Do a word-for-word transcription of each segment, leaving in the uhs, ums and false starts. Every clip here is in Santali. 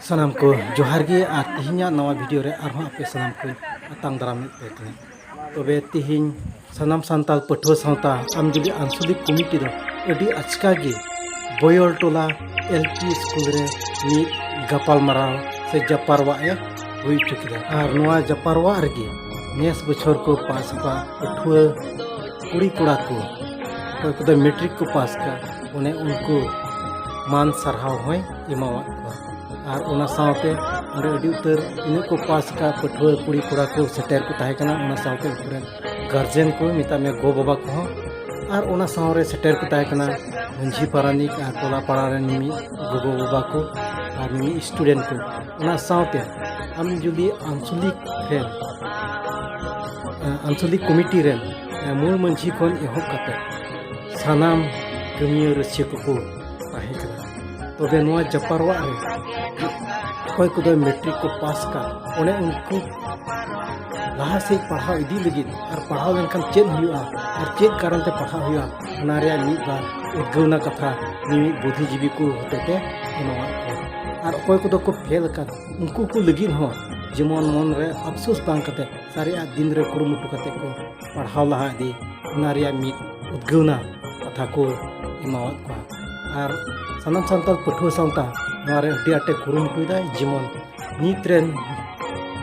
ᱥᱟᱱᱟᱢ ᱠᱚ ᱡᱚᱦᱟᱨ ᱜᱮ, ᱟᱨ ᱛᱮᱦᱮᱧᱟᱜ ᱱᱟᱣᱟ ᱵᱷᱤᱰᱤᱭᱳ ᱨᱮ ᱟᱨᱦᱚᱸ ᱟᱯᱮ ᱥᱟᱱᱟᱢ ᱠᱚᱧ ᱟᱛᱟᱝ ᱫᱟᱨᱟᱢᱮᱫ ᱯᱮ ᱠᱟᱱᱟ᱾ ᱛᱚᱵᱮ ᱛᱮᱦᱮᱧ ᱥᱟᱱᱟᱢ ᱥᱟᱱᱛᱟᱲ ᱯᱟᱹᱴᱷᱩᱣᱟᱹ ᱥᱟᱶᱛᱟ ᱟᱢᱡᱩᱞᱤ ᱟᱧᱪᱚᱞᱤᱠ ᱠᱚᱢᱤᱴᱤ ᱫᱚ ᱟᱹᱰᱤ ᱟᱪᱠᱟ ᱜᱮ ᱵᱚᱭᱚᱞ ᱴᱚᱞᱟ ᱮᱞ ᱯᱤ ᱥᱠᱩᱞ ᱨᱮ ᱢᱤᱫ ᱜᱟᱯᱟᱞᱢᱟᱨᱟᱣ ᱥᱮ ᱡᱟᱯᱟᱨᱣᱟᱜ ᱮ ᱦᱩᱭ ᱦᱚᱪᱚ ᱠᱮᱫᱟ᱾ ᱟᱨ ᱱᱚᱣᱟ ᱡᱟᱯᱟᱨᱣᱟᱜ ᱨᱮᱜᱮ ᱱᱮᱥ ᱵᱚᱪᱷᱚᱨ ᱠᱚ ᱯᱟᱥ ᱟᱠᱟᱫ ᱯᱟᱹᱴᱷᱩᱣᱟᱹ ᱠᱩᱲᱤ ᱠᱚᱲᱟ ᱠᱚ, ᱚᱠᱚᱭ ᱠᱚᱫᱚ ᱢᱮᱴᱨᱤᱠ ᱠᱚ ᱯᱟᱥ ᱟᱠᱟᱫ, ᱚᱱᱮ ᱩᱱᱠᱩ ᱢᱟᱱ ᱥᱟᱨᱦᱟᱣ ᱦᱚᱸᱭ ᱮᱢᱟᱣᱟᱫ ᱠᱚᱣᱟ᱾ ᱟᱨ ᱚᱱᱟ ᱥᱟᱶᱛᱮ ᱚᱸᱰᱮ ᱟᱹᱰᱤ ᱩᱛᱟᱹᱨ ᱛᱤᱱᱟᱹᱜ ᱠᱚ ᱯᱟᱥ ᱟᱠᱟᱫ ᱯᱟᱹᱴᱷᱩᱣᱟᱹ ᱠᱩᱲᱤ ᱠᱚᱲᱟ ᱠᱚ ᱥᱮᱴᱮᱨ ᱠᱚ ᱛᱟᱦᱮᱸ ᱠᱟᱱᱟ, ᱚᱱᱟ ᱥᱟᱶᱛᱮ ᱩᱱᱠᱩ ᱨᱮᱱ ᱜᱟᱨᱡᱮᱱ ᱠᱚ, ᱢᱮᱛᱟᱜ ᱢᱮ ᱜᱚ ᱵᱟᱵᱟ ᱠᱚᱦᱚᱸ, ᱟᱨ ᱚᱱᱟ ᱥᱟᱶ ᱨᱮ ᱥᱮᱴᱮᱨ ᱠᱚ ᱛᱟᱦᱮᱸ ᱠᱟᱱᱟ ᱢᱟᱹᱡᱷᱤ ᱯᱟᱨᱟᱱᱤᱠ ᱟᱨ ᱴᱚᱞᱟ ᱯᱟᱲᱟ ᱨᱮᱱ ᱢᱤᱢᱤᱫ ᱜᱚᱜᱚ ᱵᱟᱵᱟ ᱠᱚ ᱟᱨ ᱢᱤᱢᱤᱫ ᱥᱴᱩᱰᱮᱱᱴ ᱠᱚ᱾ ᱚᱱᱟ ᱥᱟᱶᱛᱮ ᱟᱢᱡᱩᱞᱤ ᱟᱧᱪᱚᱞᱤᱠ ᱨᱮᱱ, ᱟᱧᱪᱚᱞᱤᱠ ᱠᱚᱢᱤᱴᱤ ᱨᱮᱱ ᱢᱩᱞ ᱢᱟᱹᱡᱷᱤ ᱠᱷᱚᱱ ᱮᱦᱚᱵ ᱠᱟᱛᱮ ᱥᱟᱱᱟᱢ ᱠᱟᱹᱢᱤᱭᱟᱹ ᱨᱟᱹᱥᱤᱭᱟᱹ ᱠᱚᱠᱚ ᱛᱟᱦᱮᱸ ᱠᱟᱱᱟ᱾ ᱛᱚᱵᱮ ᱱᱚᱣᱟ ᱡᱟᱯᱟᱨᱣᱟᱜ ᱨᱮ ᱚᱠᱚᱭ ᱠᱚᱫᱚ ᱢᱮᱴᱨᱤᱠ ᱠᱚ ᱯᱟᱥ ᱠᱟᱜ, ᱚᱱᱮ ᱩᱱᱠᱩ ᱞᱟᱦᱟ ᱥᱮᱫ ᱯᱟᱲᱦᱟᱣ ᱤᱫᱤ ᱞᱟᱹᱜᱤᱫ ᱟᱨ ᱯᱟᱲᱦᱟᱣ ᱞᱮᱱᱠᱷᱟᱱ ᱪᱮᱫ ᱦᱩᱭᱩᱜᱼᱟ ᱟᱨ ᱪᱮᱫ ᱠᱟᱨᱚᱱ ᱛᱮ ᱯᱟᱲᱦᱟᱣ ᱦᱩᱭᱩᱜᱼᱟ, ᱚᱱᱟ ᱨᱮᱭᱟᱜ ᱢᱤᱫ ᱵᱟᱨ ᱩᱫᱽᱜᱟᱹᱣᱱᱟ ᱠᱟᱛᱷᱟ ᱢᱤᱢᱤᱫ ᱵᱩᱫᱽᱫᱷᱤᱡᱤᱵᱤ ᱠᱚ ᱦᱚᱛᱮᱛᱮ ᱮᱢᱟᱣᱟᱫ ᱠᱚᱣᱟ᱾ ᱟᱨ ᱚᱠᱚᱭ ᱠᱚᱫᱚ ᱠᱚ ᱯᱷᱮᱞ ᱟᱠᱟᱱ, ᱩᱱᱠᱩ ᱠᱚ ᱞᱟᱹᱜᱤᱫ ᱦᱚᱸ ᱡᱮᱢᱚᱱ ᱢᱚᱱ ᱨᱮ ᱟᱯᱥᱳᱥ ᱵᱟᱝ ᱠᱟᱛᱮ ᱥᱟᱨᱮᱡᱟᱜ ᱫᱤᱱ ᱨᱮ ᱠᱩᱨᱩᱢᱩᱴᱩ ᱠᱟᱛᱮ ᱠᱚ ᱯᱟᱲᱦᱟᱣ ᱞᱟᱦᱟ ᱤᱫᱤ, ᱚᱱᱟ ᱨᱮᱭᱟᱜ ᱢᱤᱫ ᱩᱫᱽᱜᱟᱹᱣᱱᱟ ᱠᱟᱛᱷᱟ ᱠᱚ ᱮᱢᱟᱣᱟᱫ ᱠᱚᱣᱟ᱾ ᱟᱨ ᱥᱟᱱᱟᱢ ᱥᱟᱱᱛᱟᱲ ᱯᱟᱹᱴᱷᱩᱣᱟᱹ ᱥᱟᱶᱛᱟ ᱱᱚᱣᱟ ᱨᱮ ᱟᱹᱰᱤ ᱟᱸᱴᱮ ᱠᱩᱨᱩᱢᱩᱴᱩᱭᱮᱫᱟᱭ, ᱡᱮᱢᱚᱱ ᱱᱤᱛ ᱨᱮᱱ,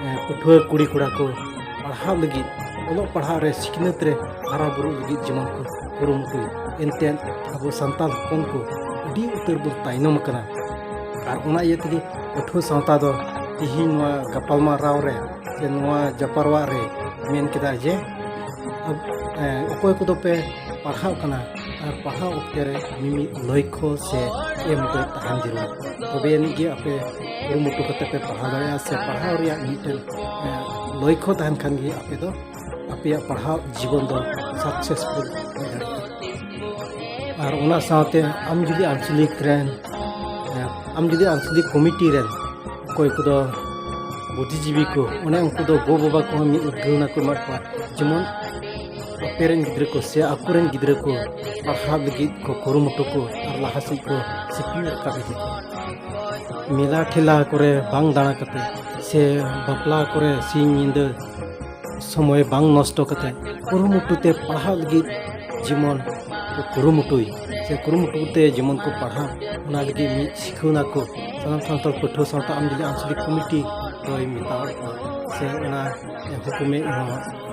ᱮ, ᱯᱟᱹᱴᱷᱩᱣᱟᱹ ᱠᱩᱲᱤ ᱠᱚᱲᱟ ᱠᱚ ᱯᱟᱲᱦᱟᱜ ᱞᱟᱹᱜᱤᱫ, ᱚᱞᱚᱜ ᱯᱟᱲᱦᱟᱜ ᱨᱮ, ᱥᱤᱠᱷᱱᱟᱹᱛ ᱨᱮ ᱦᱟᱨᱟ ᱵᱩᱨᱩᱜ ᱞᱟᱹᱜᱤᱫ ᱡᱮᱢᱚᱱ ᱠᱚ ᱠᱩᱨᱩᱢᱩᱴᱩᱭ᱾ ᱮᱱᱛᱮᱫ ᱟᱵᱚ ᱥᱟᱱᱛᱟᱲ ᱦᱚᱯᱚᱱ ᱠᱚ ᱟᱹᱰᱤ ᱩᱛᱟᱹᱨ ᱵᱚᱱ ᱛᱟᱭᱱᱚᱢ ᱟᱠᱟᱱᱟ᱾ ᱟᱨ ᱚᱱᱟ ᱤᱭᱟᱹ ᱛᱮᱜᱮ ᱯᱟᱹᱴᱷᱩᱣᱟᱹ ᱥᱟᱶᱛᱟ ᱫᱚ ᱛᱮᱦᱮᱧ ᱱᱚᱣᱟ ᱜᱟᱯᱟᱞᱢᱟᱨᱟᱣ ᱨᱮ ᱥᱮ ᱱᱚᱣᱟ ᱡᱟᱯᱟᱨᱣᱟᱜ ᱨᱮ ᱢᱮᱱ ᱠᱮᱫᱟ ᱡᱮ, ᱟᱵ-, ᱮ, ᱚᱠᱚᱭ ᱠᱚᱫᱚ ᱯᱮ ᱯᱟᱲᱦᱟᱜ ᱠᱟᱱᱟ ᱟᱨ ᱯᱟᱲᱦᱟᱣ ᱚᱠᱛᱮ ᱨᱮ ᱢᱤᱢᱤᱫ ᱞᱚᱭᱠᱷᱚ ᱥᱮ ᱮᱢ ᱫᱚ ᱛᱟᱦᱮᱱ ᱡᱟᱹᱨᱩᱲᱟ, ᱛᱚᱵᱮ ᱟᱹᱱᱤᱡ ᱜᱮ ᱟᱯᱮ ᱠᱩᱨᱩᱢᱩᱴᱩ ᱠᱟᱛᱮ ᱯᱮ ᱯᱟᱲᱦᱟᱣ ᱫᱟᱲᱮᱭᱟᱜᱼᱟ ᱥᱮ ᱯᱟᱲᱦᱟᱣ ᱨᱮᱭᱟᱜ ᱢᱤᱫᱴᱮᱱ, ᱮ, ᱞᱚᱭᱠᱷᱚ ᱛᱟᱦᱮᱱ ᱠᱷᱟᱱ ᱜᱮ ᱟᱯᱮ ᱫᱚ ᱟᱯᱮᱭᱟᱜ ᱯᱟᱲᱦᱟᱣ ᱡᱤᱵᱚᱱ ᱫᱚ ᱥᱟᱠᱥᱮᱥᱯᱷᱩᱞ ᱦᱩᱭ ᱫᱟᱲᱮᱭᱟᱜᱼᱟ᱾ ᱟᱨ ᱚᱱᱟ ᱥᱟᱶᱛᱮ ᱟᱢ ᱡᱩᱫᱤ ᱟᱧᱪᱚᱞᱤᱠ ᱨᱮᱱ, ᱮ, ᱟᱢ ᱡᱩᱫᱤ ᱟᱧᱪᱚᱞᱤᱠ ᱠᱚᱢᱤᱴᱤ ᱨᱮᱱ ᱚᱠᱚᱭ ᱠᱚᱫᱚ ᱵᱩᱫᱽᱫᱷᱤᱡᱤᱵᱤ ᱠᱚ, ᱚᱱᱮ ᱩᱱᱠᱩ ᱫᱚ ᱜᱚ ᱵᱟᱵᱟ ᱠᱚᱦᱚᱸ ᱢᱤᱫ ᱩᱫᱽᱜᱟᱹᱣᱱᱟ ᱠᱚ ᱮᱢᱟᱫ ᱠᱚᱣᱟ, ᱡᱮᱢᱚᱱ ᱟᱯᱮ ᱨᱮᱱ ᱜᱤᱫᱽᱨᱟᱹ ᱠᱚ ᱥᱮ ᱟᱠᱚ ᱨᱮᱱ ᱜᱤᱫᱽᱨᱟᱹ ᱠᱚ ᱯᱟᱲᱦᱟᱣ ᱞᱟᱹᱜᱤᱫ ᱠᱚ ᱠᱩᱨᱩᱢᱩᱴᱩ ᱠᱚ ᱟᱨ ᱞᱟᱦᱟ ᱥᱮᱫ ᱠᱚ ᱥᱤᱯᱤ ᱨᱟᱠᱟᱵ ᱤᱫᱤ ᱠᱚ᱾ ᱢᱮᱞᱟ ᱴᱷᱮᱞᱟ ᱠᱚᱨᱮ ᱵᱟᱝ ᱫᱟᱬᱟ ᱠᱟᱛᱮ ᱥᱮ ᱵᱟᱯᱞᱟ ᱠᱚᱨᱮ ᱥᱤᱧ ᱧᱤᱫᱟᱹ ᱥᱚᱢᱚᱭ ᱵᱟᱝ ᱱᱚᱥᱴᱚ ᱠᱟᱛᱮ ᱠᱩᱨᱩᱢᱩᱴᱩ ᱛᱮ ᱯᱟᱲᱦᱟᱜ ᱞᱟᱹᱜᱤᱫ ᱡᱮᱢᱚᱱ ᱠᱚ ᱠᱩᱨᱩᱢᱩᱴᱩᱭ ᱥᱮ ᱠᱩᱨᱩᱢᱩᱴᱩ ᱛᱮ ᱡᱮᱢᱚᱱ ᱠᱚ ᱯᱟᱲᱦᱟᱜ, ᱚᱱᱟ ᱞᱟᱹᱜᱤᱫ ᱢᱤᱫ ᱥᱤᱠᱷᱟᱹᱣᱱᱟ ᱠᱚ ᱥᱟᱱᱟᱢ ᱥᱟᱱᱛᱟᱲ ᱯᱟᱹᱴᱷᱩᱣᱟᱹ ᱥᱟᱶᱛᱟ ᱟᱢᱡᱩᱞᱤ ᱟᱹᱱᱥᱟᱹᱞᱤ ᱠᱚᱢᱤᱴᱤ ᱫᱚᱭ ᱢᱮᱛᱟᱣᱟᱫ ᱠᱚᱣᱟ ᱥᱮ ᱚᱱᱟ ᱦᱩᱠᱩᱢᱮ ᱮᱢᱟᱣᱟᱫ ᱠᱚᱣᱟ᱾